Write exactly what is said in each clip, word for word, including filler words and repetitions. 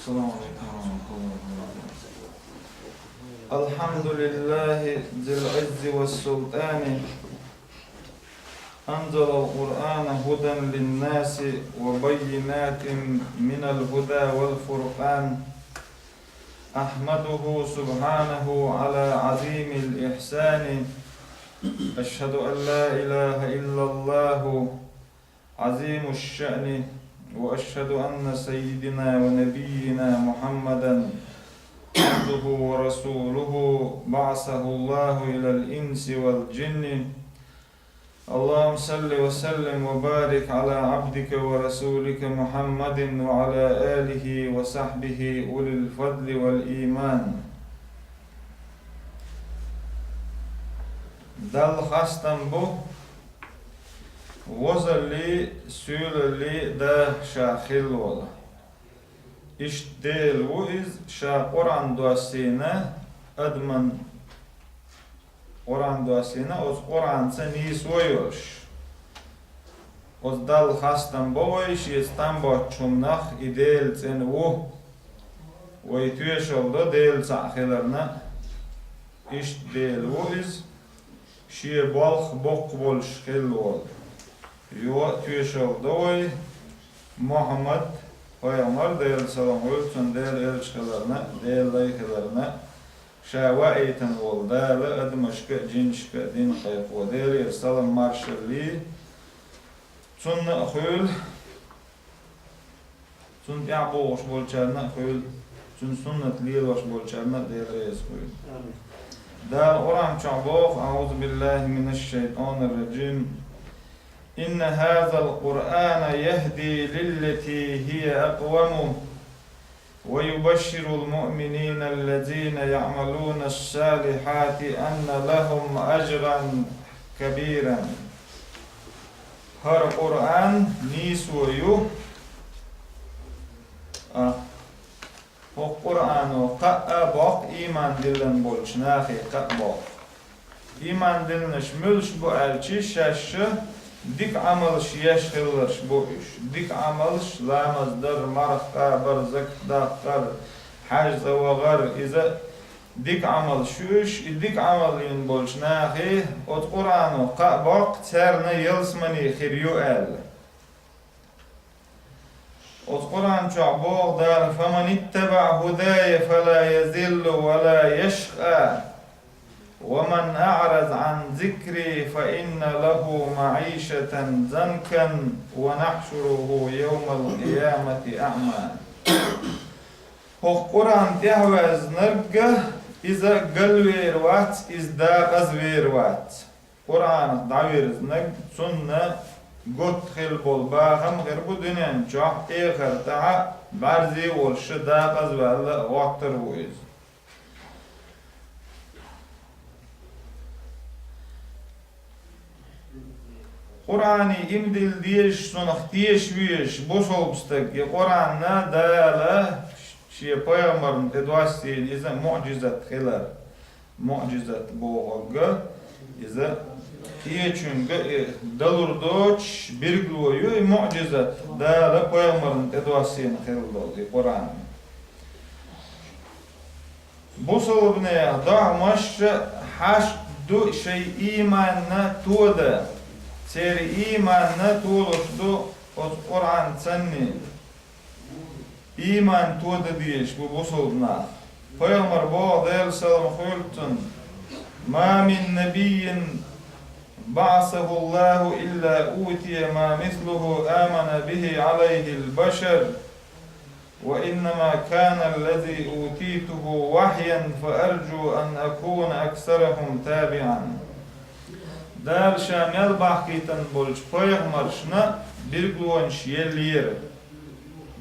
السلام عليكم ورحمة الله وبركاته. الحمد لله ذي العز والسلطان، أنزل القرآن هدى للناس وبينات من الهدى والفرقان. أحمده سبحانه على عظيم الإحسان. أشهد أن لا إله إلا الله عظيم الشأن، وأشهد أن سيدنا ونبينا محمدا عبده ورسوله، بعثه الله إلى الإنس والجن. اللهم صل وسلم وبارك على عبدك ورسولك محمد وعلى آله وصحبه أولي الفضل والإيمان. Далла хастам бу возалли, суьйлалли да ша хилла волу. Иштта Дела ву иза, ша Къуръан доссийна, адаман Къуръан доссийна, оцу Къуръанца нийсо йолуш. Оцу Далла хастам бо вай, шеца там боцчу хӀуманах и Дела цӀена ву. Вай тоьшалла до Дела цхьаъ хиларна, иштта Дела ву иза, шен болх боккха болуш хилла волу. Юха а тоьшалла до вай, Мухьаммад пайхамар, Делан салам хуьлда цунна, Делан элча хиларна, Делан лай хиларна, ша ваийтина волу Дала адамашка а, жинашка а дин кхайкхо. Делера салам маршалла, цунна а хуьлда, цунна тӀаьхьа богӀуш болчарна а хуьлда, цуьнан суннат лелош болчарна а Дела реза хуьлда. Амин. Дала Къуръан чохь боху: أعوذ بالله من الشيطان الرجيم. إن هذا القرآن يهدي للتي هي أقوم ويبشر المؤمنين الذين يعملون الصالحات أن لهم أجرا كبيرا. ХӀара Къуръан нийсо ю, а, хӀокху Къуръано кхаъ а боккху ийман диллина болчу нахе кхаъ боккху. Ийман диллинарш муьлш бу аьлча, шаьш дика Ӏамалш еш хилларш бу уьш. Дика Ӏамалш, ламаз дар, марха кхабар, закат даккхар, хьаьжцӀа вахар, иза дика Ӏамалш ю уьш. И дика Ӏамал йина болчу нахе оцу Къуръано кхаъ боккху, царна ялсамани хир ю аьлла. Оцу Къуръан чохь боху Дала: فمن اتبع هداي فلا يضل ولا يشقى، ومن أعرض عن ذكري فإن له معيشة ضنكا ونحشره يوم القيامة أعمى. ХӀокху Къуръан тӀаьхьаваьзнарг, иза галвер вац, иза дакъазвер вац. Къуръанах дӀавирзинарг, цунна готта хила болу бахам хир бу дуьнен чохь, эхартахь а бӀаьрзе а волуш, дакъазваьлла а гӀоттар а ву иза. Къуръане иман дилла дезаш, цунах теша везаш бусалба стаг, и Къуръанна Дала шен пайхамарна тӀедоссийна иза муӀжизат хилар. МуӀжизат бохург иза кхечуьнга и далур доцуш билгало ю, и муӀжизат Дала пайхамарна тӀедоссийна хилла долу и Къуръан. Бусалбанех дохьмаш хьашт ду шайн ийманна тодан, церан ийманна толуш ду оцу Къуръан цӀанний. Ийман тодан дезаш бу бусалба нах. Пайхамар боху, Делан салам хуьлда цунна: ما من نبي بعثه الله إلا أوتي ما مثله آمن به عليه البشر، وإنما كان الذي أوتيته وحيا فأرجو أن أكون أكثرهم تابعا. Дала Ша мел бахкийтина болчу пайхамаршна билгалонаш еллера.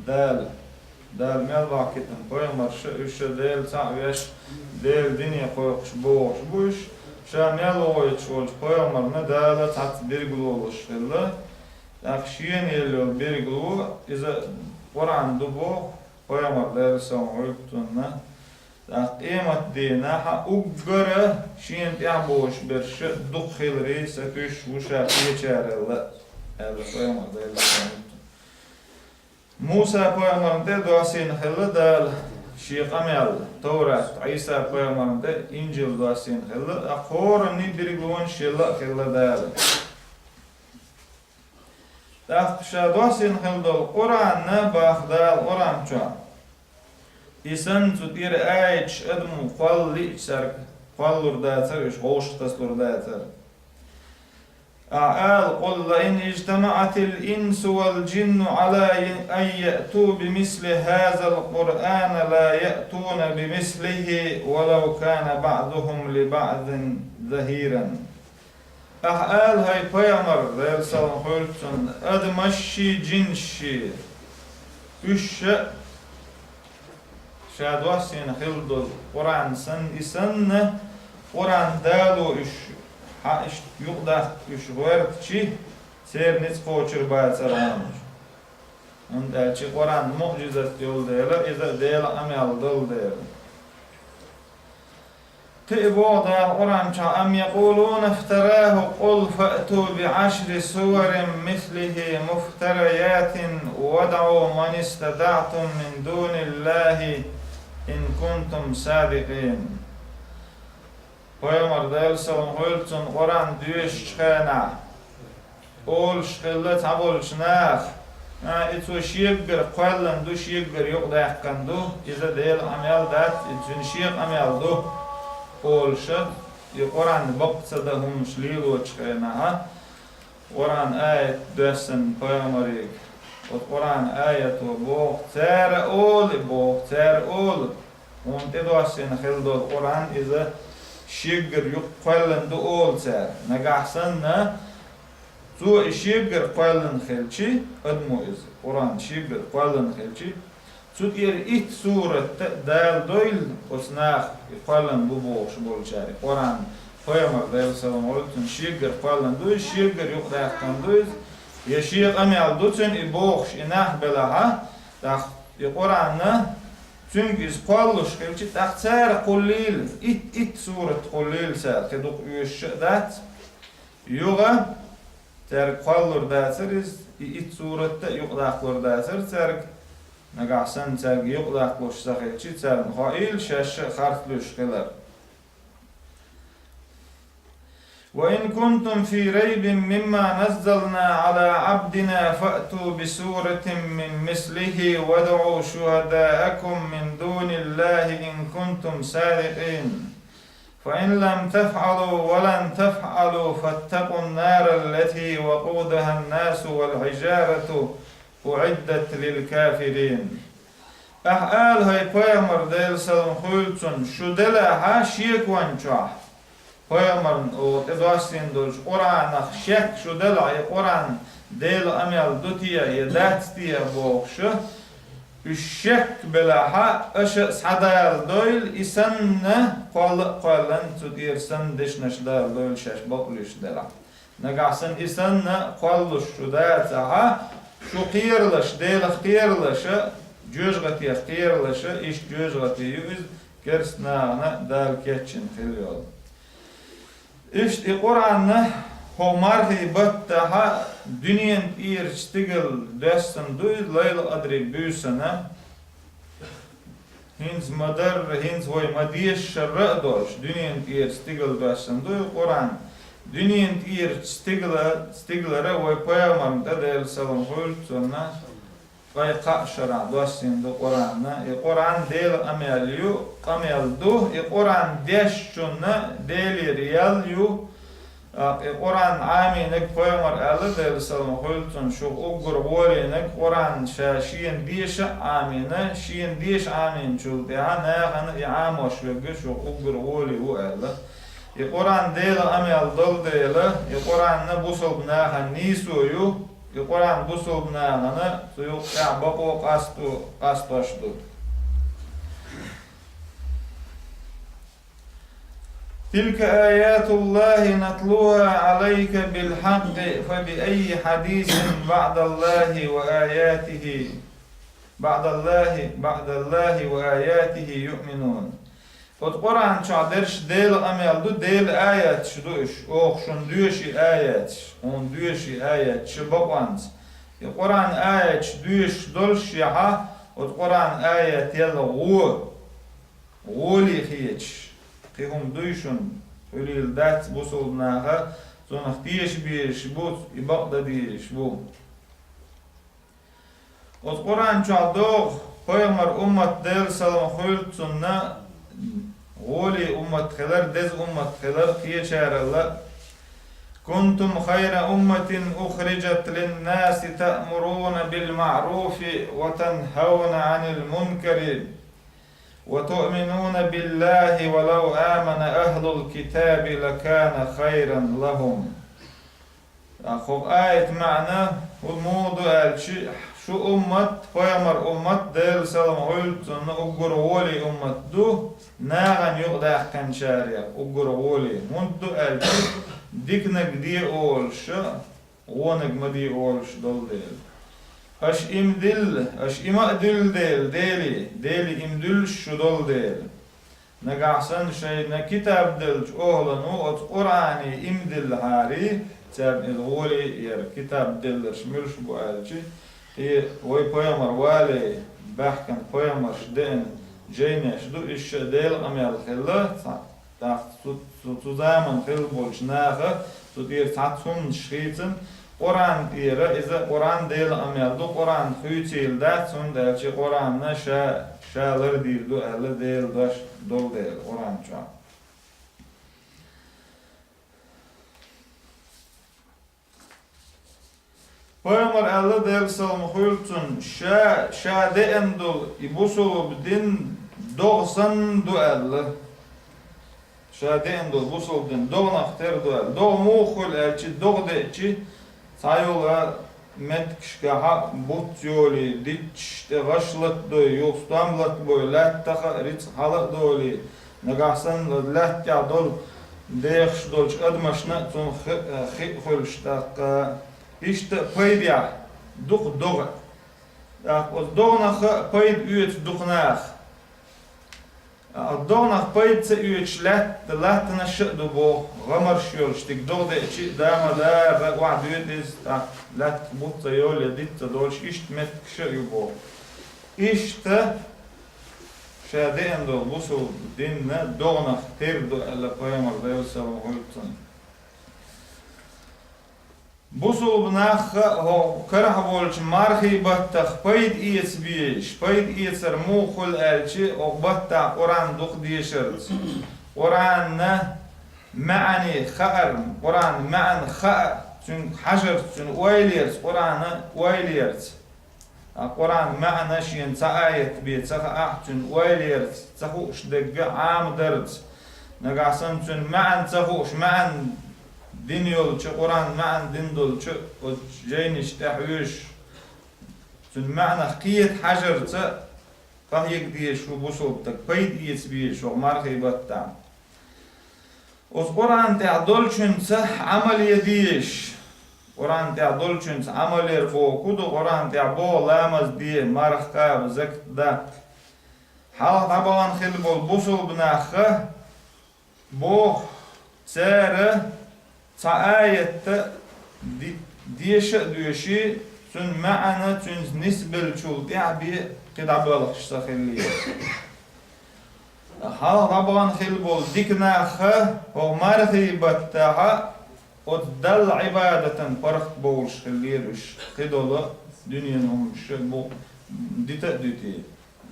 Дала. Дала мел бахкийтина пайхамарш, уьш Дела цхьаъ веш, Делан дине кхойкхуш бохуш бу уьш. Ша мел вохуьйтуш волчу пайхамарна Дала цхьацца билгало луш хилла. ТӀаккха шена елла йолу билгало, иза Къуръан ду боху, пайхамар, Делан салам хуьлда цунна. ТӀаккха къематдийнахь уггара шена тӀаьхьа бохуш берш дукха хиларе сатуьйсуш ву ша кхечарел а, аьлла пайхамар, Делан салам хуьлда цунна. Муса-пайхамарна тӀе доссийна хилла Дала шен къамел, Товрат, Ӏийса-пайхамарна тӀе Инжил доссийна хилла, а кхоранний берригалонаш елла а хилла Дала. ТӀаккха ша доссийна хилла долу Къуръан боху Дала Къуръан чохь. И санна цу тӀера аяташ адамо кхолла лиъча цаьрга кхоллалур дацара, уьш гӀовшах тасалур дацара. Ахьа ала: «قل لئن اجتمعت الإنس والجن على أن يأتوا بمثل هذا القرآن لا يأتون بمثله ولو كان بعضهم لبعض ظهيرا». Ахьа ала, хӀай пайхамар, Делан салам хуьлда цунна, адамашший, жинашший, уьш ша, ша доссийна хилла долу Къуръан санна, и санна, Къуръан дало уьш, хьан иштта юкъадаккха уьш гӀоьртича, церан ницкъ кхочур бацара хьуна. ХӀунда аьлча Къуръан муъжизат йолу дела, иза Делан къамел долу дела. Кхин а боху Дала Къуръан чохь: «أم يقولون افتراه قل فأتوا بعشر سور مثله مفتريات وادعوا من استطعتم من دون الله إن كنتم صادقين». Пайхамар, Делан салам хуьлда цунна, Къуръан доьшучу хенахь, олуш хилла цхьаболчу наха: «А, и цо шегара кхоьллина ду, шегара юкъадаьккхина ду, иза Делан къамел дац, иза цуьнан шен къамел ду», олуша, и Къуръан бакъ ца дан хӀуманаш лелочу хенахь, Къуръан аят доьссина пайхамарига, оцу Къуръан аято боху цара олу, боху цара олу: «Хьуна тӀедоссийна хилла долу Къуръан иза шегара юкъа кхоьллина ду», олу цара. Нагахь санна, цо и шегара кхоьллина хилчи, адамо иза, Къуръан шегара кхоьллина хилчи, цу тӀера итт сурат а Дала дойла оцу наха, и кхоьллина бу бохуш болчара, и Къуръан, пайхамар, Делан салам хуьлда цунна, шегара кхоьллина ду иза, шегара юкъадаьккхина ду иза, я шен къамел ду цуьнан и бохуш и нах белахь, тӀаккха и Къуръан, цуьнга иза кхоллуш хилчи, тӀаккха цара кхуллийла, итт-итт сурат кхуллийла цара, кхин дукха оьшуш а дац. Юха цаьрга кхоллалур дацара иза, и итт сурат а юкъадаккхалур дацара цаьрга, нагахь санна цаьрга юкъадаккхалуш ца хилчи, царна хоийла шаьш а харц луьйш хилар. «وإن كنتم في ريب مما نزلنا على عبدنا فأتوا بسورة من مثله وادعوا شهداءكم من دون الله إن كنتم صادقين. فإن لم تفعلوا ولن تفعلوا فاتقوا النار التي وقودها الناس والحجارة أعدت للكافرين». Ахьа ала, хӀай пайхамар, Делан салам хуьлда цунна, шу делахь а шекон чохь, пайхамарна оха тӀедоссийна долчу Къуръанах шек шу делахь, и Къуръан Делан къамел ду те я дац те бохуш, уьш шек белахь а, аша а схьадала дойла, и санна кхолла а кхоьллина, цу тӀера санна дешнаш дала дойла шаьш бакълуьйш делахь. Нагахь санна и санна кхоллуш шу дацахь, шу кхералаш, Делах кхералаша, жоьжахатех кхералаша, иштта жоьжахати ю иза, керста нахана Дала кечйина хила йолу. Иштта и Къуръан хӀокху мархий баттахь дуьненан тӀерачу стигала доьссина ду иза, Лайлатул-Къадран буьйсанна. ХӀинца ма-дарра, хӀинца вай ма-дешшара а долуш, дуьненан тӀера стигала доьссина ду и Къуръан. Дуьненан тӀерачу стигала, стигалара вай пайхамарна тӀе, Делан салам хуьлда цунна, ткъе кхаа шарахь доссийна ду Къуръан. И Къуръан Делан къамел ю, къамел ду, и Къуръан дешначунна Делера ял ю, ТӀаккха и Къуръан Ӏамийнарг, пайхамар аьлла, Делан салам хуьлда цунна, шух уггар гӀолийнарг Къуръан ша шена деша а Ӏамийна, шена деша Ӏамийначул тӀаьхьа нахана и Ӏамош верг шух уггар гӀоле ву аьлла. И Къуръан Делан къамел долу дела, и Къуръан бусалба нахана нийсо ю, и Къуръан бусалба нахана цу юкъахь бакъо къасто-, къастош ду. تلك آيات الله نتلوها عليك بالحق فبأي حديث بعد الله وآياته، بعد الله، بعد الله وآياته يؤمنون. Оцу Къуръан чохь дерш Делан къамел ду, Делан аяташ ду уьш, оха шуна доьший аяташ, хьуна доьший аяташ бакъонца. Къуръан аяташ доьшуш доллушехь, оцу Къуръан аятел гӀо, гӀоле хеташ, кхин хӀума дуй шуна, хьуьлийла дац бусулба наха, цунах теша безаш бу, и бакъ дан дезаш бу. Оцу Къуръан чохь догӀу пайхамар уммат, Делан салам хуьлда цунна, гӀоле уммат хилар, деза уммат хилар кхечаралла. «كنتم خير أمة أخرجت للناس تأمرون بالمعروف وتنهون عن المنكر وتؤمنون بالله ولو آمن أهل الكتاب لكان خيرا لهم». ТӀаккха хӀокху аятан маьӀна хӀун муха ду аьлча, шу уммат, пайхамар уммат, Делан салам хуьлда цунна, уггар гӀоле уммат ду, нахана юкъадаьккхинчарех уггар гӀоле. ХӀунда ду аьлча, диканиг де олуш, гӀонаг ма де олуш долу дела. Аша и ма дилла, аша и ма а дуьллу дела, Деле, Деле и ма дуьллуш шу долу дела. Нагахь санна шайна китаб деллачу охӀлано оцу Къуръане и ма диллахьара, царна иза гӀоле а яра, китаб делларш муьлш бу аьлча, кхин вай пайхамар вале, баьхкина пайхамарша деана жайнаш ду, иза ша Делан къамел хилла, цхьа, тӀаккха цу, цу, цу заманахь хилла болчу наха цу тӀера цхьацца хӀуманаш хийцина, Къуръан тӀера, иза Къуръан Делан къамел ду, Къуръан хуьйцийла дац, хӀунда аьлча Къуръанна ша, ша лардийр ду аьлла Делан дош долу дела Къуръан чохь. Пайхамар аьлла, Делан салам хуьлда цунна, ша, ша деана долу и бусулба дин догӀа санна ду аьлла. Ша деана долу бусулба дин догӀанах тера ду аьлла. ДогӀа муха хуьлу аьлча, догӀа деача, цхьайолу меттигашкахь буц йолий, дитташ тӀе гӀаш латадой, юха стом латабой, лаьттах а рицкъ хьала а долий, нагахь санна лаьтта тӀехь долу дехаш долчу адамашна а цунах хи-, хи а хуьлуш тӀаккха. Иштта а пайдехь дукха догӀа. ТӀаккха оцу догӀанах а пайда оьцу дукха наха. А, догӀанах пайда ца оьцуш лаьтта, латтанаш а ду боху, гӀамарш йолуш, дика догӀа деача а, дама дара, охьадоьду иза, тӀаккха лаьттах буц ца йолу я диц ца долуш, иштта меттигаш а ю боху. Иштта ша деана долу бусулба дин догӀанах тера ду аьлла пайхамар, Делан салам хуьлда цунна. Бусулба нах а хӀокху карахь болчу мархий баттах пайда эца безаш, пайда эцар муха хуьлу аьлча, хӀокху баттахь Къуръан дукха дешарца, Къуръанна маьӀне хаар, Къуръан маьӀна хаа, цуьнга хьажарца, цуьнан ойла ярца, Къуръана ойла ярца. Ткъа Къуръан маьӀна шена цхьа аят бен ца хаахь, цуьнан ойла ярца, ца хууш дерг а Ӏамадарца, нагахь санна цуьнан маьӀна ца хууш, маьӀна дина йолчу, Къуръан маьӀна дина долчу оцу жайнаш тӀе хьоьжуш, цуьнан маьӀнах кхета хьажарца къахьега дезаш ву бусулба стаг, пайда эца безаш ву мархий баттахь. Оцу Къуръан тӀехь долчуьнца Ӏамал ян дезаш. Къуръан тӀехь долчуьнца Ӏамал яр боху хӀун ду, Къуръан тӀехь боху ламаз де, марха кхаба, закат да. Хьалха дӀабахана хилла болу бусулба нах а боху, цара цхьа аятта ди-, деша а доьший, цуьнан маьӀна цуьнца нисбеллачул тӀаьхьа бен кхин дӀабоьлхуш ца хиллера. Хьалха дӀабахана хилла болу дика нах а хӀокху мархий баттахь а оцу Далла Ӏибадатан паргӀат бовлуш хиллера уьш, кхидолу дуьненан хӀуманаш а бу-, дита а дуьтий.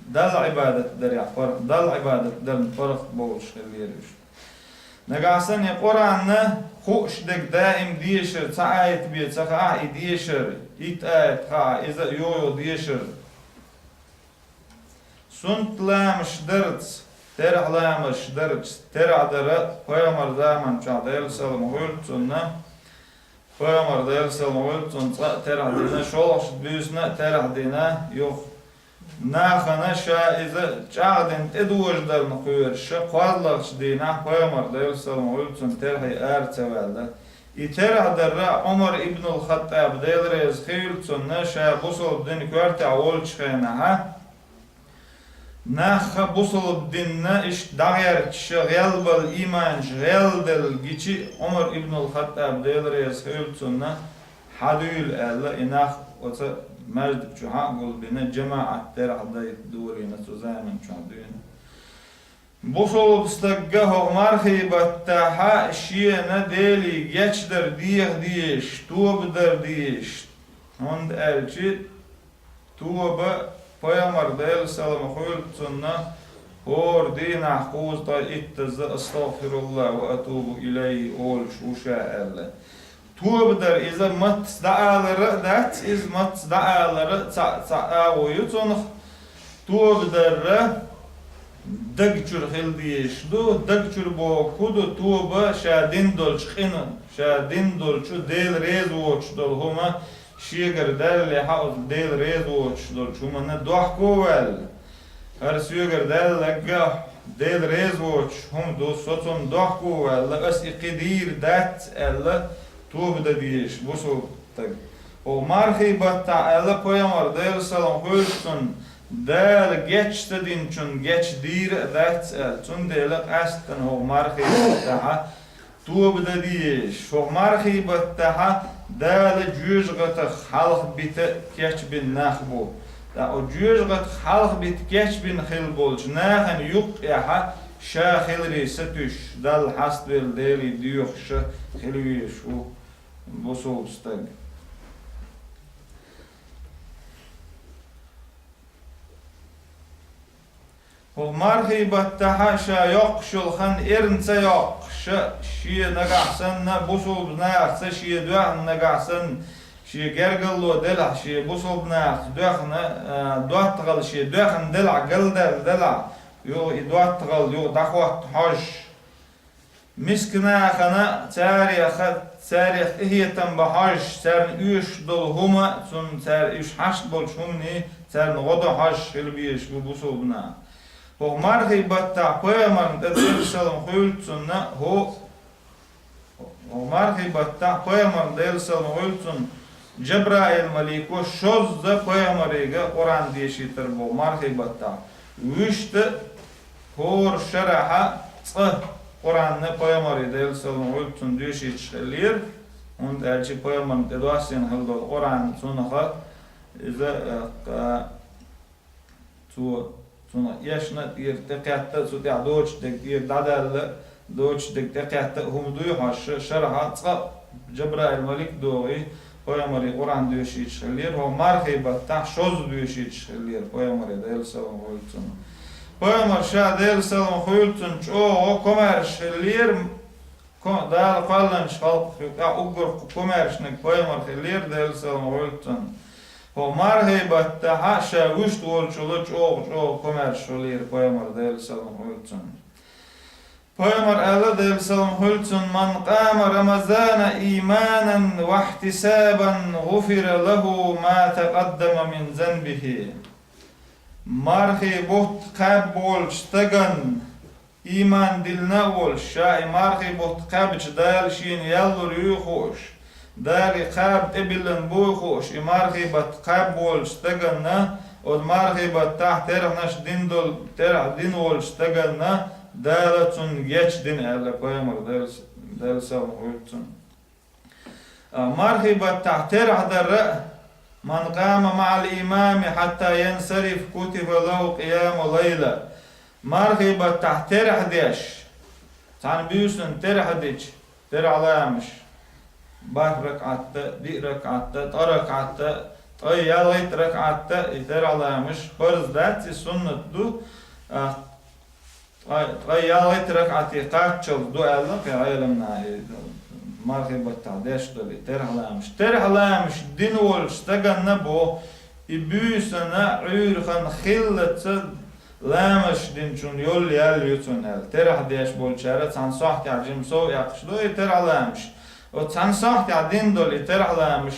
Далла Ӏибадат дарехь пар-, Далла Ӏибадат дарна паргӀат бовлуш хиллера уьш. Нагахь санна и Къуръанна хууш дерг даим дешар, цхьа аят бен ца хаахь, и дешар, итт аят хаахь, иза а юха-юха дешар. Суннат ламазаш дарца, терахь ламазаш дарца, терахь дар а пайхамар заман чохь, Делан салам хуьлда цунна, пайхамар, Делан салам хуьлда цунна, цкъа а терахь дина, шолгӀачу буьйсанна а терахь дина, юха нахана ша иза чӀагӀдина тӀедожадарна кхоьруш, ша кхозлагӀчу дийнахь пайхамар, Делан салам хуьлда цунна, терахье ара ца ваьлла. И терахь дар а Ӏумар ибнул Хаттаб, Дела реза хуьлда цунна, ша бусулба динан коьртехь волчу хенахь, нах а бусулба динна иштта дӀагӀерташ, гӀелбала, ийманаш гӀелделла гичи, Ӏумар ибнул Хаттаб, Дела реза хуьлда цунна, хьадуьйла аьлла, и нах оцу маьждиг чу хьа а гулбина, жамаӀат дерахь дайта дурийна цу заман чохь дуьйна. Бусулба стагга хӀокху мархий баттахь шена Деле гечдар деха дезаш, тоба дар дезаш, хӀунда аьлча тоба, пайхамар, Делан салам хуьлда цунна, хӀора дийнахь кхузткъе иттазза «АстагӀфируллахӀ ва атубу илайхӀ» олуш ву ша аьлла. Тоба дар иза маттаца дӀаалар а дац, иза маттаца дӀаалар а цхьаъ, цхьаъ агӀо ю цунах. Тоба дар даг чуьра хила дезаш ду. Даг чуьра бохург хӀун ду? Тоба ша дина долчу къина, ша дина долчу Дела реза воцуш долу хӀума шегара далале, хьан оцу Дела реза воцуш долчу хӀуманна дохко а ваьлла. ХӀара соьгара даьлла лаг а Дела реза воцуш хӀума ду, со цунна дохко а ваьлла, ас и кхин дийр дац аьлла, тоба дан дезаш бусулба стаг. ХӀокху мархий баттахь аьлла пайхамар, Делан салам хуьлда цунна, Дала геч ца динчунна геч дийр а дац аьлла, цундела къаьсттина хӀокху мархий баттахьа тоба дан дезаш. ХӀокху мархий баттахьа Дала жоьжахатах хьалха бита кечбина нах бу. ТӀаккха жоьжахатах хьалха бита кечбина хилла болчу нахана юккъехьа ша хиларе сатуьйсуш, Далла хьаставелла, Деле доьхуш хила везаш ву бусулба стаг. ХӀокху мархий баттахьа ша йоккхуш йолу хан эрна ца йоккхуш, шен нагахь санна бусулба нахаца шен доьхна нагахь санна, шен гергарло делахь, шен бусулба нахаца доьхна, а, доттагӀалла шен доьхна делахь, галдаьлла делахь, юха и доттагӀалла юха дӀахӀотта хьожуш. Миска нахана царех, царех къинхетам бан хьожуш, царна оьшуш долу хӀума, цунна цара уьш хьашт болчу хӀумане, царна гӀо дан хьожуш хила безаш бу бусулба нах. ХӀокху мархий баттахь пайхамарна тӀе Делан салам хуьлда цунна, хӀу, хӀокху мархий баттахь пайхамарна Делан салам хуьлда цунна, Жабраил малико шозза пайхамарига Къуръан дешийтар боху мархий баттахь. Вуьшта хӀора шарахьа цкъа Къуръанна пайхамаре, Делан салам хуьлда цунна, доьшуьйтуш хиллера, хӀунда аьлча пайхамарна тӀедоссийна хилла долу Къуръан цунах иза, э, кха-, цо, цунах эшна а тӀера тӀекхетта а, цу тӀехь доцуш дерг тӀера дӀадаьлла а, доцуш дерг тӀекхетта а хӀума дуй хьожуш, шарахьа цкъа Жабраил малик догӀий, пайхамаре Къуръан доьшуьйтуш хиллера, хӀокху мархий баттахь шозза доьшуьйтуш хиллера пайхамаре, Делан салам хуьлда цунна. Пайхамар ша, Делан салам хуьлда цунна, чӀогӀа комаьрша хиллера, ко-, Дала кхоьллинчу халкъах юкъахь уггар кху комаьршниг пайхамар хиллера, Делан салам хуьлда цунна. ХӀокху мархий баттахьа ша вуьшта волчул чӀогӀа-чӀогӀа комаьрша хиллера пайхамар, Делан салам хуьлда цунна. Пайхамар аьлла, Делан салам хуьлда цунна: «Ман къама Рамазана ийманан ва ихьтисабан, гӀуфира лахӀу ма такъаддама мин занбихӀ». Мархий бутт кхаьбна волчу стагана, ийман диллина а волуш, ша и мархий бутт кхаьбча Дала шена ял лур юй хууш, Дала и кхаба тӀебиллина буй хууш, и мархий баттахь кхаьбна волчу стаганна, оцу мархий баттахь терхьнаш дина долу, терхьа дина волчу стаганна Дала цунна гечдина аьлла пайхамар, Дала, Дала салам хуьлда цунна. А, мархий баттахь терхьа дара а, «Ман къама маӀал имами хьатта янсариф, кутиба лахӀу къияму лайла». Мархий баттахь терхьа деш, цхьана буьйсанна терхьа дича, терхьа ламаш, бархӀ ракаӀатта, диъ ракаӀатта, ткъа ракаӀатта, ткъе ялхитта ракаӀатта, и терхьа ламаш парз дац, и суннат ду, а, ткъе, ткъе ялхитта ракаӀате кхаччалц ду аьлла кхин Ӏеламнаха, и мархий баттахь деш долу и терхьа ламаш. Терхьа ламаш дина волчу стаганна боху, и буьйсанна Ӏуьйрахана хиллалца ламаш динчунна йолу ял ю цунна аьлла. Терхьа деш болчара цхьана сохьтехь жима сов эккхаш ду и терхьа ламаш. Оцу цхьана сохьтехь дина долу и терхьа ламаш,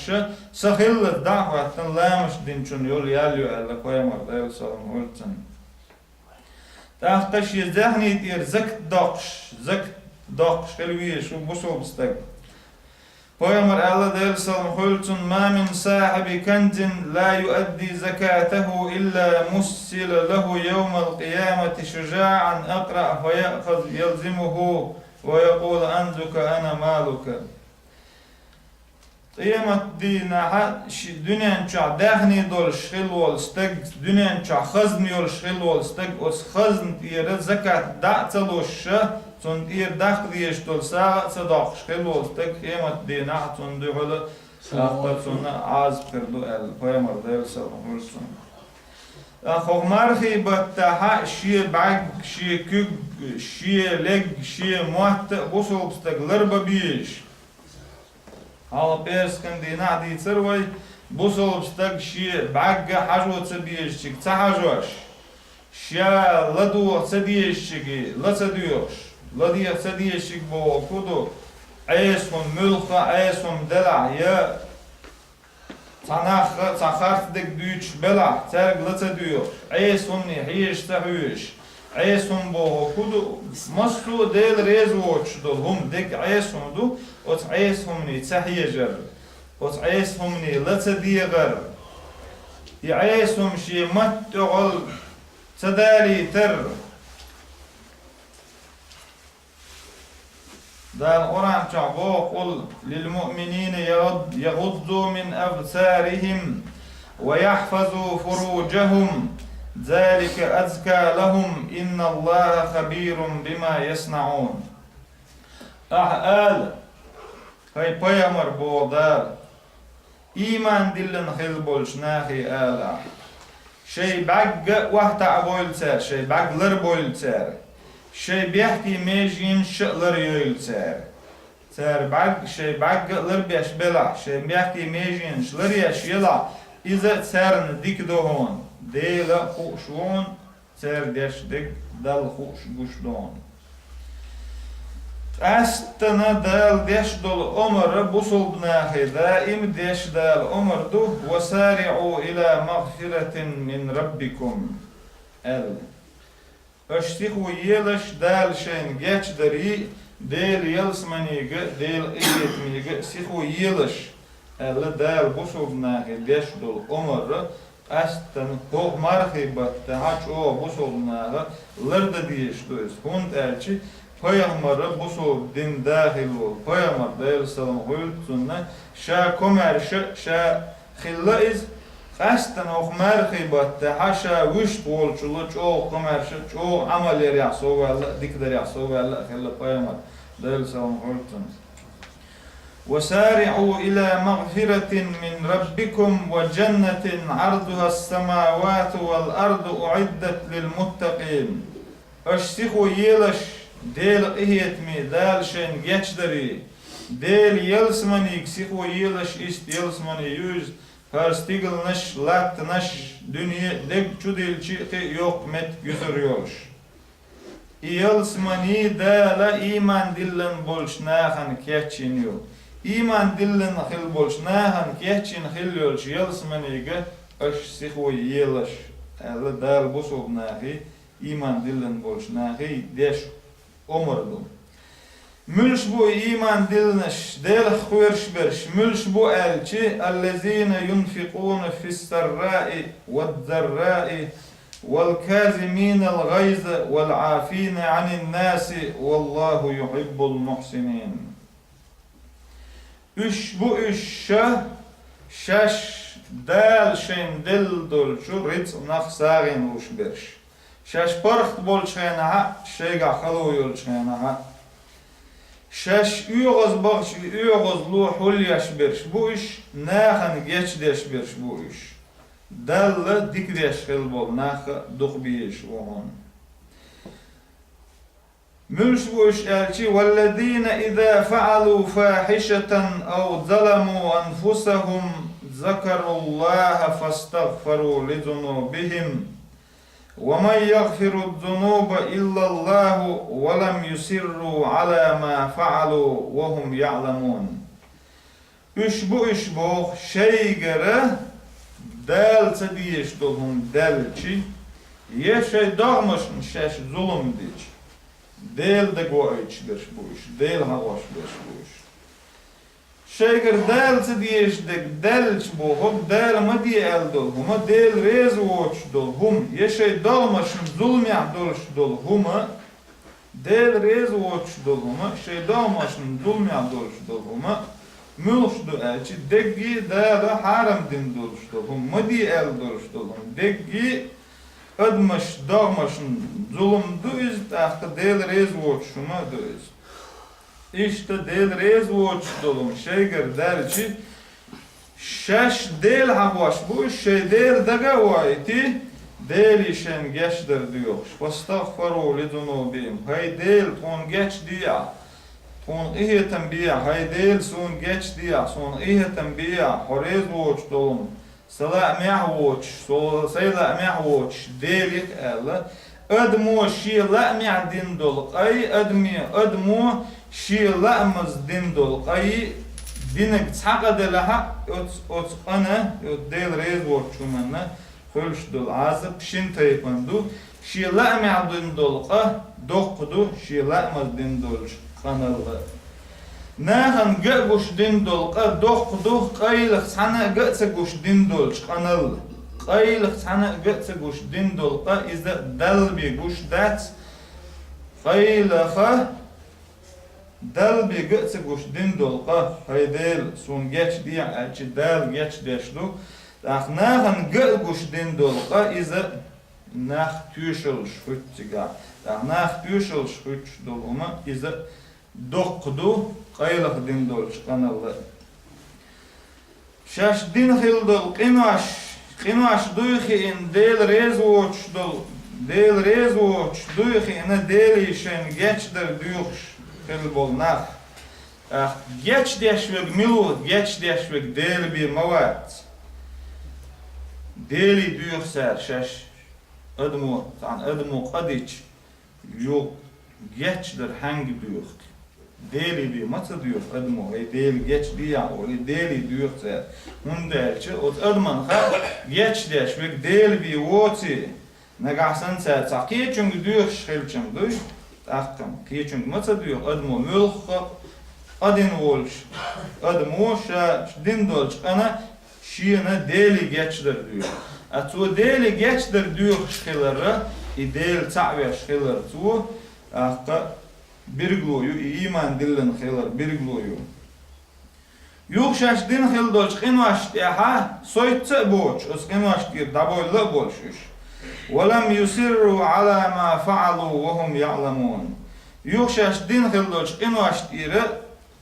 са хиллалца дӀа а хӀоьттина ламаш динчунна йолу ял ю аьлла пайхамар, Делан салам хуьлда цунна. ТӀаккха шен зехьний тӀера закат доккхуш, закат доккхуш хила везаш ву бусулба стаг. Пайхамар аьлла, Делан салам хуьлда цунна: «Ма мин сахьиби канзин ла юадди закатахӀу илла муссила лахӀу йовмал къиямати шужаӀан акъраъ фа яъхузу ялзимухӀу ва якъулу: „Анзука ана малука“». Къематдийнахьа ши дуьнен чохь даьхний долуш хилла волу стаг, дуьнен чохь хазна йолуш хилла волу стаг, оцу хазна тӀера закат дӀа а ца луш, цунна тӀера даккха дезаш долу сагӀа а ца доккхуш хилла волу стаг, къематдийнахь цунна дуьхьала сагӀа цунна Ӏазап хир ду аьлла, пайхамар Делан салам хуьлу цунна. ТӀаккха хӀокху мархийн баттахьа шен бӀаьрг, шен куьг, шен лерг, шен мотт а бусалба стаг ларбан безаш. Хьалха пӀераскан дийнахь дийцира вай, бусалба стаг шен бӀаьрга хьажо ца безачуьнга ца хьажош, ша ладогӀа ца дезачуьнга ла ца доьхуш, ладегӀа ца дезачуьнга бохург хӀун ду, Ӏеса хӀума, муьлхха а Ӏеса хӀума делахь, я цхьа нах а, цхьа харц дерг дуьйцуш белахь, цаьрга ла ца доьхуш, Ӏеса хӀумане хьежа ца хьоьжуш, Ӏеса хӀума бохург хӀун ду, массо а Дела реза воцуш долу хӀума, дерг Ӏеса хӀума ду, оцу Ӏеса хӀумане ца хьежар, оцу Ӏеса хӀумане ла ца дегӀар, и Ӏеса хӀума шен матта тӀехула ца далийтар. Дала Къуръан чохь боху: «Къул лилмуъминина ягъудду мин абсарихим ва яхфазу фуружахум, залика азка лахум, инналлаха хабирун бима яснаун». Ахьа ала, хӀай пайхамар, боху Дала, ийман диллина хилла болчу нахе ала ахьа: шайн бӀаьрг а охьатаӀабойла цара, шайн бӀаьрг ларбойла цара, шайн бехке меженаш а ларйойла цара. Цара бӀаьрг, шайн бӀаьрг а ларбеш белахь, шайн бехке меженаш ларъеш елахь, иза царна дика ду хьуна, Дела а хууш ву хьуна, цара деш дерг Далла хууш гуш ду хьуна. Къаьсттана Дала деш долу омра бусалба нахе даим деш Дала омра ду: «Ва сариӀу ила магфиратин мин раббикум», – аьлла. Аша сихо елаш Дала шайна гечдарий, Дела ялсаманига, Дела къинхетамига сихо елаш, аьлла, Дала бусалба нахе деш долу омра. Къаьсттана хӀокху мархийн баттахьа чӀогӀа бусалба наха лардан дезаш ду иза, хӀунда аьлча пайхамар бусалба дин дахийла волу пайхамар, Делан салам хуьлда цунна, ша комаьрша а, ша хилла иза, къаьсттана хӀокху мархийн баттахьа ша вуьшта волчул чӀогӀа комаьрша а, чӀогӀа Ӏамал ярехь сов ваьлла а, дика дарехь сов ваьлла а хилла пайхамар, Делан салам хуьлда цунна. «Ва сариӀу ила магфиратин мин раббикум ва джаннатин Ӏардуха ссамавату вал арду уӀиддат лил муттакъин». Аша сихо елаш Дела къинхетаме, Дала шайна гечдарий, Дела ялсаманига сихо елаш, иштта ялсамани ю иза, хӀара стигалнаш, латтанаш, дуьне а, дерг чудиллича а кхин а йоккха меттиг юьсур йолуш. И ялсамани Дала ийман диллина болчу нахана кечйина ю. Ийман диллина хилла болчу нахана кечйина хилла йолчу ялсаманига аша сихо елаш, аьлла, Дала бусалба нахе, ийман диллина болчу нахе деш омра ду. Муьлш бу и ийман диллинарш, Делах кхоьруш берш? Муьлш бу аьлча: «Аллазина юнфикъуна фиссарраи ваддарраи, вал казиминал гъайза, вал Ӏафина Ӏанин наси, валлаху юхиббул мухсинин». Уьш бу уьш ша, шаьш Дала шайна делла долчу рицкъанах сагӀина луш берш. Шаьш паргӀат болчу хенахь а, шайгахь хало йолчу хенахь а. Шаьш оьгӀаз бахча и оьгӀазло хьулъеш берш бу уьш, нахана гечдеш берш бу уьш. Далла дика деш хилла болу нах а дукха безаш ву хьуна. Муьлш бу уьш аьлча: «Валлазина иза фаӀалу фахьишатан ав заламу анфусахум закаруллаха фастагъфару лизунубихим». «Ва ман ягъфиру зунуба иллаллаху ва лам юсирру ала ма фаалу ва хум яъламун». Уьш бу уьш боху, шайгара Дала ца дезаш долу хӀума даьлча, я шайн догӀмашна шаьш зулам дича, Дела дагавоуьйтуш берш бу уьш, Дела хьахош берш бу уьш. Шайгара Дала ца дезаш дерг даьлча бохург, Дала ма де аьлла долу хӀума, Дела реза воцуш долу хӀума, я шайн догӀмашна зуламехь долуш долу хӀума, Дела реза воцуш долу хӀума, шайн догӀмашна зуламехь долуш долу хӀума, Муьлхаш ду аьлча, дегги Дала хьарам дина долуш долу хӀума, ма де аьлла долуш долу хӀума, дегги адамаш догӀмашна зулам ду иза, тӀаккха Дела реза воцуш хӀума а ду иза. Иштта Дела реза воцуш долу хӀума шайгара даьлча, шаьш Дела хьахош бу, шайн Дела дага а вайти, Деле шайна гечдар доьхуш. «Фастагъфиру ли зунубихим». ХӀай Дела, тхуна гечдехьа, тхуна къинхетам бехьа, хӀай Дела, суна гечдехьа, суна къинхетам бехьа, хьо реза воцуш долу хӀума, сан лаамехь воцуш, со-, сайн лаамехь воцуш Делах аьлла, адамо шен лаамехь дина долу къа, адаме, адамо шен лаамаза дина долу къа, динарг цхьа къа делахь а, оцу, оцу къана, оцу Дела реза воцучу хӀуманна хуьлуш долу Ӏазап шина тайпана ду, шен лаамехь дина долу къа доккха ду шен лаамаза дина долчу къаналла. Нахана ган а гуш дина долу къа доккха ду, къайлаха цхьаьна а ган а ца гуш дина долчу къаналла. Къайлаха цхьаьна а ган а ца гуш дина долу къа иза Далла бен гуш дац, къайлаха Далла бен ган а ца гуш дина долу къа, хӀай Дела, суна гечдехьа аьлча, Дала гечдеш ду, тӀаккха нахана ган а гуш дина долу къа иза нах тоьшаллаш хуьтту цигахь, тӀаккха нах тоьшаллаш хуьттуш долу хӀума иза доккха ду, къайлаха дина долчу къаналла. Шаьш дина хилла долу къинош, къинош дуй хиъна, Дела реза воцуш долу, Дела реза воцуш дуй хиъна, Деле шайна гечдар доьхуш хилла болу нах. ТӀаккха гечдеш верг мила ву? Гечдеш верг Дела бен ма вац. Деле доьху цара шаьш, адамо, цхьана адамо къа дича, юха гечдар хьаьнга доьху? Деле бен ма ца доьху адамо, хӀай Дела гечдехьа олий, Деле доьху цара. ХӀунда аьлча оцу адаман хаьа, гечдеш верг Дела бен воций, нагахь санна цара цхьа кхечуьнга доьхуш хилча-м дуй, тӀаккха-м кхечуьнга ма ца доьху адамо, муьлхха а къа дина волчу адамо ша дина долчу къана шена Деле гечдар доьху. А цо Деле гечдар доьхуш хиларра, и Дела цхьаъ веш хилар цо, тӀаккха билгало ю, и ийман диллина хилар билгало ю. Юха шаьш дина хилла долчу къиношна тӀехьа сойтта а боцуш, оцу къиношна тӀера дӀабовла а болуш уьш. «Ва лам юсирру Ӏала ма фаӀалу ва хӀум яӀламун». Юха шаьш дина хилла долчу къиношна тӀера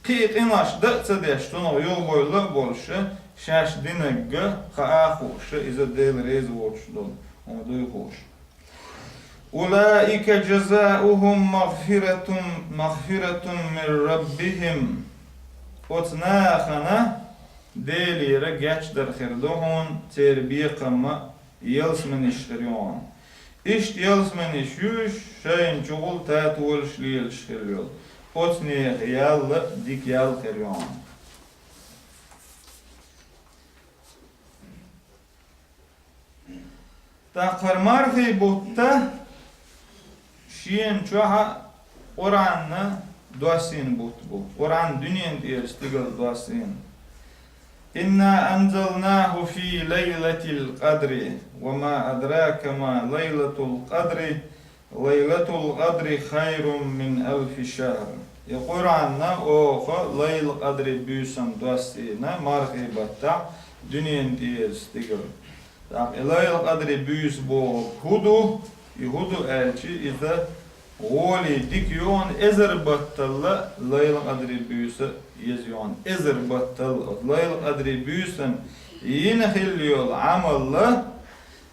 кхин а къинош дан а ца деш, цунах юхабовла а болуш, шаьш динарг хаа а хууш, иза Дела реза воцуш долу хӀума дуй хууш. «Улаика жазаухум магфиратун, магфиратун мин раббихим». Оцу нахана Делера гечдар хир ду хьуна, церан бекхам а ялсаманиш хир ю хьуна. Иштта ялсаманиш ю уьш, шайна чугӀул татолаш лелаш хир йолу. Оцу нехан ял а дика ял хир ю хьуна. ТӀаккха хӀара мархий бутт шена чохь а Къуръанна доссийна бутт бу. Къуръан дуьненан тӀера стигала доссийна. «Инна анзалнаху фи лайлатил къадри, ва ма адрака ма лайлатул къадри, лайлатул къадри хайрун мин алфи шахр». И Къуръанна оха Лайлатул къадри буьйсан доссийна мархий баттахь дуьненан тӀера стигала. ТӀаккха и Лайлатул къадри буьйса бохург хӀун ду? И хӀун ду аьлча, иза гӀоле дика ю хьуна, эзар батталла Лайлатул къадри буьйса еза ю хьуна, эзар батталла. Оцу Лайлатул къадри буьйсан йина хилла йолу Ӏамалла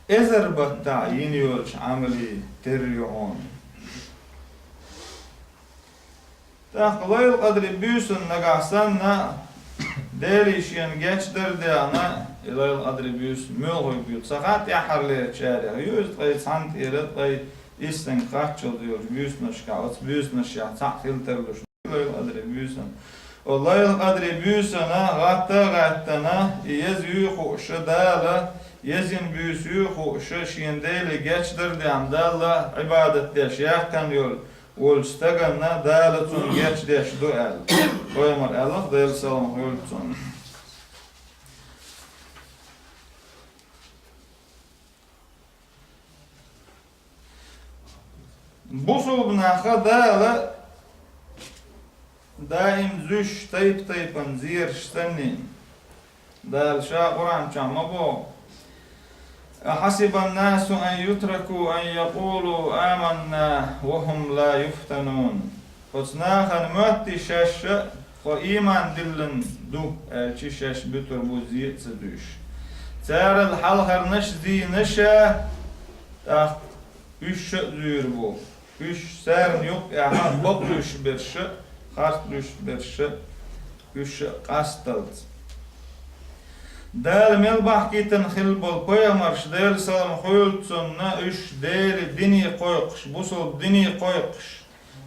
эзар баттахь йина йолчу Ӏамале терра ю хьуна. ТӀаккха Лайлатул къадри буьйсан нагахь санна, Деле шена гечдар а даьхна, и Лайлатул къадри буьйса муьлхарг ю ца хаьа тӀаьххьарлерачарех. Ю иза ткъе цхьанна тӀера, ткъе иссанга кхаччалц йолчу буьйсанашкахь, оцу буьйсанашкахь цхьаъ хила тарлуш Лайлатул къадри буьйсан. О, Лайлатул къадри буьйсана гӀатта а гӀаьттина, и еза юй хууш Дала, еза йина буьйса юй хууш, шена Деле гечдар а даьхна, Далла Ӏибадат деш яьккхина йолу волчу стаганна Дала цунна гечдеш ду аьлла. Пайхамара аьлла, Делан салам хуьлда цунна. Бусулба наха Дала даим зуьйш тайп-тайпана зераш санна. Дала Ша Къуръан чохь ма боху: «أحسب الناس أن يتركوا أن يقولوا آمنا وهم لا يفتنون». Оцу нахана моьттий шаьш а тхо ийман диллина ду аьлча, шаьш буьтур бу зен а ца дуьйш. Царал хьалхарнаш а зийна ша, тӀаккха уьш а зуьйр бу. Уьш царна юккъехь бакъ луьйш берш а, харц луьйш берш а, уьш а къасталц. Дала мел бахкийтина хилла болу пайхамарш, Делан салам хуьлда цунна, уьш Делан дине кхойкхуш, бусалба дине кхойкхуш,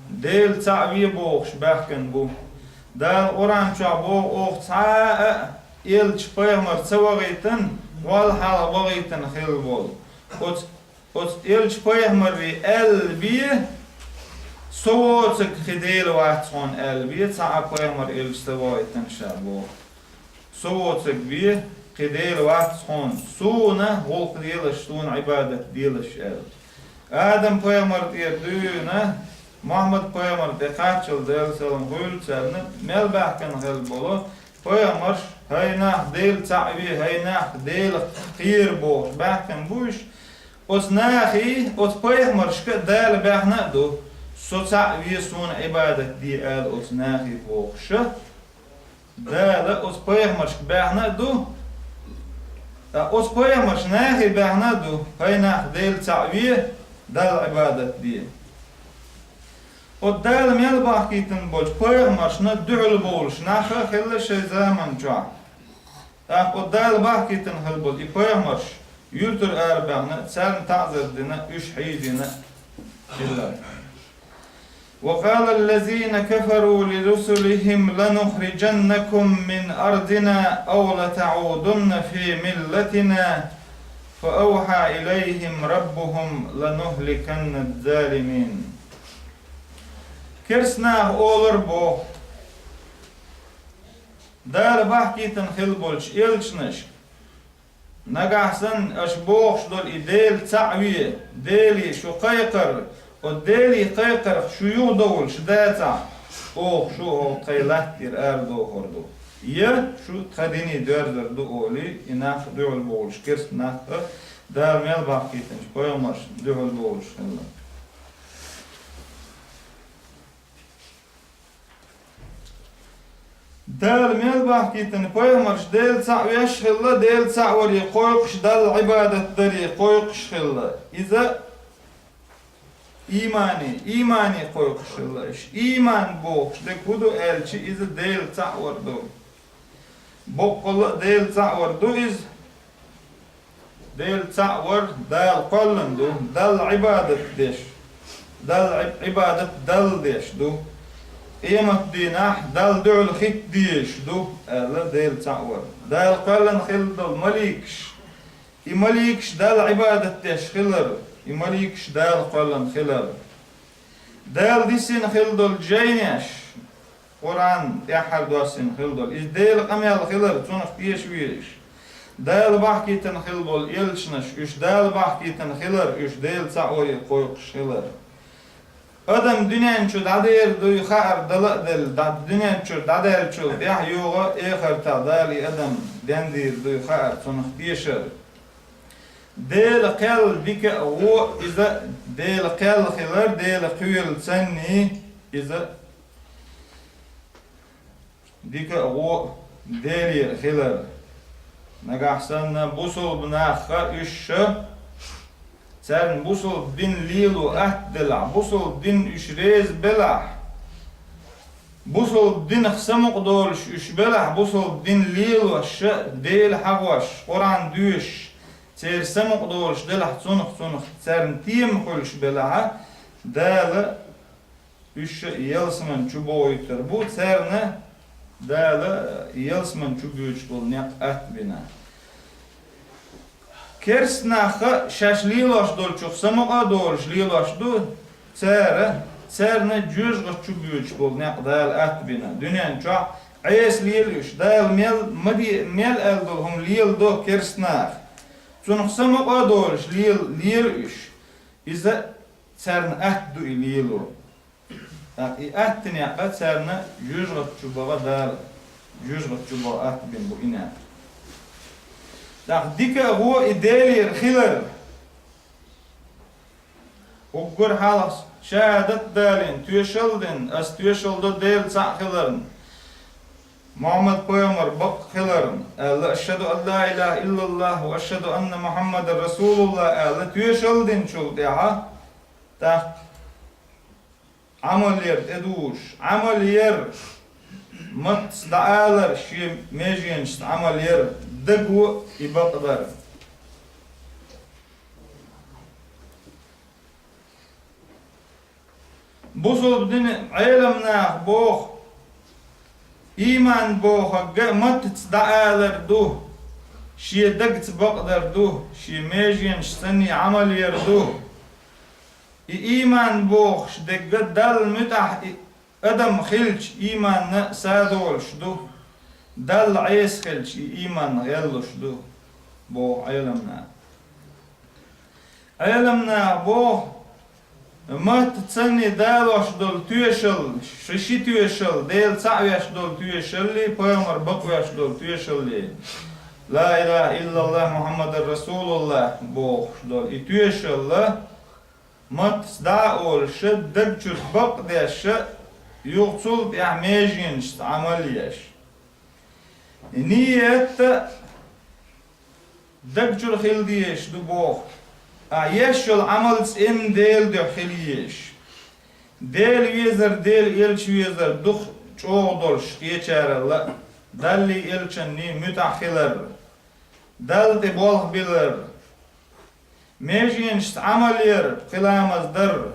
Дела цхьаъ ве бохуш баьхкина бу. Дала Къуръан чохь боху: «Оха цхьа а элча, пайхамар ца вахийтина, валла хьалха вахийтина хилла волу». Оцу Оцу элча пайхамаре аьлла бен, со воцург кхин Дела вац хьуна аьлла бен, цхьа а пайхамар элча ца вахийтина ша боху. Со воцург бен, кхин Дела вац хьуна, суна гӀуллакх делаш, суна Ӏибадат делаш аьлла. Адам пайхамар тӀера дуьйна, Мухьаммад пайхамар тӀе кхаччалц, Делан салам хуьлда царна, мел баьхкина хилла болу пайхамарш, хӀай нах, Дела цхьаъ ве, хӀай нах, Дела кхера бохуш баьхкина бу уьш. Оцу нахе, оцу пайхамаршка а Дала баьхна а ду, со цхьаъ ве, суна Ӏибадат де ала оцу нахе бохуша. Дала оцу пайхамаршка баьхна а ду, ткъа оцу пайхамарш нахе баьхна а ду, хӀай нах, Дела цхьаъ ве, Далла Ӏибадат де. Оцу Дала мел бахкийтина болчу пайхамаршна дуьхьал бовлуш нах а хилла шайн заман чохь. ТӀаккха оцу Дала бахкийтина хилла болу и пайхамарш юьртара арабаьхна, царна таӀзар дина, уьш хьийзийна хилла. وقال الذين كفروا لرسلهم لنخرجنكم من أرضنا أو لتعودن في ملتنا فأوحى إليهم ربهم لنهلكن الظالمين. Керста наха олар боху, Дала бахкийтина хилла болчу элчанашка: «Нагахь санна аша бохуш долу и Дела цхьаъ ве, Деле шу кхайкхар, оцу Деле кхайкхарх шу юхадовлуш дацахь, оха шу хӀокху тхайн латта тӀера арадохур ду, я шу тхан дине доьрзур ду», — олий, и нах дуьхьал бовлуш, керста нах а Дала мел бахкийтинчу пайхамаршна дуьхьал бовлуш хилла. Дала мел бахкийтина пайхамарш Дела цхьаъ веш хилла, Дела цхьаъ варе кхойкхуш, Далла Ӏибадат даре кхойкхуш хилла. Иза иймане, иймане кхойкхуш хилла. Иш ийман бохуш дерг хӀун ду аьлча, иза Дела цхьаъ вар ду. Боккъалла а Дела цхьаъ вар ду иза. Дела цхьаъ вар Дала кхоьллина ду, Далла Ӏибадат деш. Далла Ӏиб-, Ӏибадат Далла деш ду. Къематдийнахь Далла дуьхьал хӀитта дезаш ду, аьлла, Дела цхьаъ вар. Дала кхоьллина хилла долу маликаш. И маликаш Далла Ӏибадат деш хилар, и маликаш Дала кхоьллина хилар. Дала дисина хилла долу жайнеш, Къуръан тӀаьххьара доссийна хилла долу, иза Делан къамел хилар, цунах теша везаш. Дала бахкийтина хилла болу элчанаш, уьш Дала бахкийтина хилар, уьш Дела цхьаъ варе кхойкхуш хилар. Адам дуьнен чу дӀадер дуй хаар дала а делла, дӀа-, дуьнен чу дӀадаьллачул тӀаьхьа юха а эхартахь Дала и адам дендийр дуй хаар, цунах тешар. Делан кхел дика а, вон а иза Делан кхел хилар, Делан кхоьлу санний иза дика а, вон а Делера хилар. Нагахь санна бусулба нах а уьш а, царна бусулба дин лело атта делахь, бусулба дин уьш реза белахь, бусулба динах самукъа долуш уьш белахь, бусулба дин лелош а, Дела хьахош, Къуръан доьшуш, церан самукъа долуш делахь, цунах, цунах царна тема хуьлуш белахь, Дала уьш а ялсаман чу бохуьйтур бу, царна Дала ялсаман чу боьдуш болу некъ атта бина. Керста нах а шаьш лелош долчух самукъа а долуш лелош ду, цара, царна жоьжахати чу боьдуш болу некъ Дала атта бина. Дуьнен чохь Ӏеса лела уьш, Дала мел, ма де, мел аьлла долу хӀума леладо керста наха. Цунах самукъа а долуш лела, лела уьш. Иза царна атта ду и лело. ТӀаккха и атта некъ царна жоьжахати чу баха Дала, жоьжахати чу баха атта бина бу и некъ. ТӀаккха дика а гӀо и Делера хилар. Уггар хьалха шахӀадат далийна, тоьшалла дина, аз тоьшалла до Дела цхьаъ хиларна, Мухьаммад пайхамар бакъ хиларна, аьлла, «Ашхаду ан ла илаха иллаллахӀ ва ашхаду анна Мухьаммадан расулуллахӀ», аьлла, тоьшалла динчул тӀехьа, тӀаккха Ӏамал яр тӀедужаш, Ӏамал яр, маттаца дӀаалар, шен меженашца Ӏамал яр, даго и бакъдар. Бусалба дина Ӏеламнаха боху, иман бохург маттаца дӀаалар ду, шен дагца бакъдар ду, шен меженашца санна Ӏамал яр ду. И иман бохуш дерг Далла муьтӀахь и адам хилча, иманна садолуш ду, Далла Ӏеса хилча, и иман гӀеллуш ду, боху Ӏеламнаха. Ӏеламнаха боху, маттаца санна далош долу тоьшалла, ши, ши тоьшалла, Дела цхьаъ веш долу тоьшаллий, пайхамар бакъ веш долу тоьшаллий, ла илаха иллаллахӀ Мухьаммадан расулуллахӀ бохуш долу и тоьшалла, маттаца дӀа а олуш, даг чуьра бакъ а деш, юха цул тӀаьхьа меженашца Ӏамал а еш. Ният а даг чуьра хила дезаш ду боху, а еш йолу Ӏамал цӀена Делан дуьхьа хила езаш. Дела везар, Делан элча везар дукха чӀогӀа долуш кхечаралла а, Даллий элчанний муьтӀахь хилар, Далла тӀе болх билар, меженашца Ӏамал яр, пхи ламаз дар,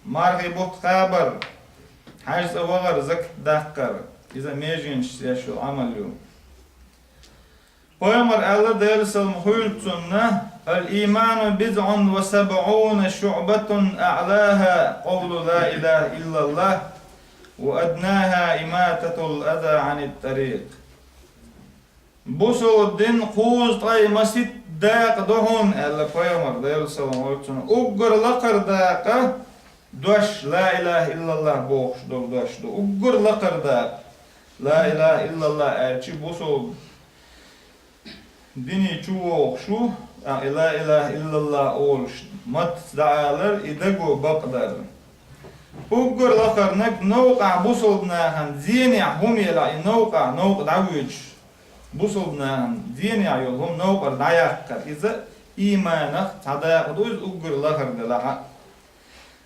мархий бутт кхабар, хьаьжцӀа вахар, закат даккхар, иза меженашца еш йолу Ӏамал ю. Пайхамар аьлла, Делан салам хуьлда цунна: «Ал-иману бидӀун ва сабӀуна шуӀбатан, аӀлаха къавлу ла илаха иллаллахӀ, ва аднаха имататул аза Ӏанит-тӀарикъ». Бусалба дин кхузткъе масийтта дакъа ду хьуна, аьлла пайхамар, Делан салам хуьлда цунна. Уггар лакхара дакъа дош, ла илаха иллаллахӀ бохуш долу дош ду. Уггар лакхара дакъа. Ла илаха иллаллахӀ аьлча, бусалба дине чу вогӀуш ву, а и ла илаха иллаллахӀ олуш, маттаца дӀаалар, и даго бакъдар. Уггар лакхарниг новкъахь бусалба нахана зенехь хӀума елахь, и новкъахь новкъа дӀавоьдуш, бусалба нахана зенехь йолу хӀума новкъара дӀаяккхар. Иза иманах цхьа дакъа ду, иза уггар лахара делахь а,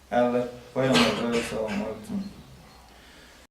аьлла пайхамар, Делан салам хуьлда цунна.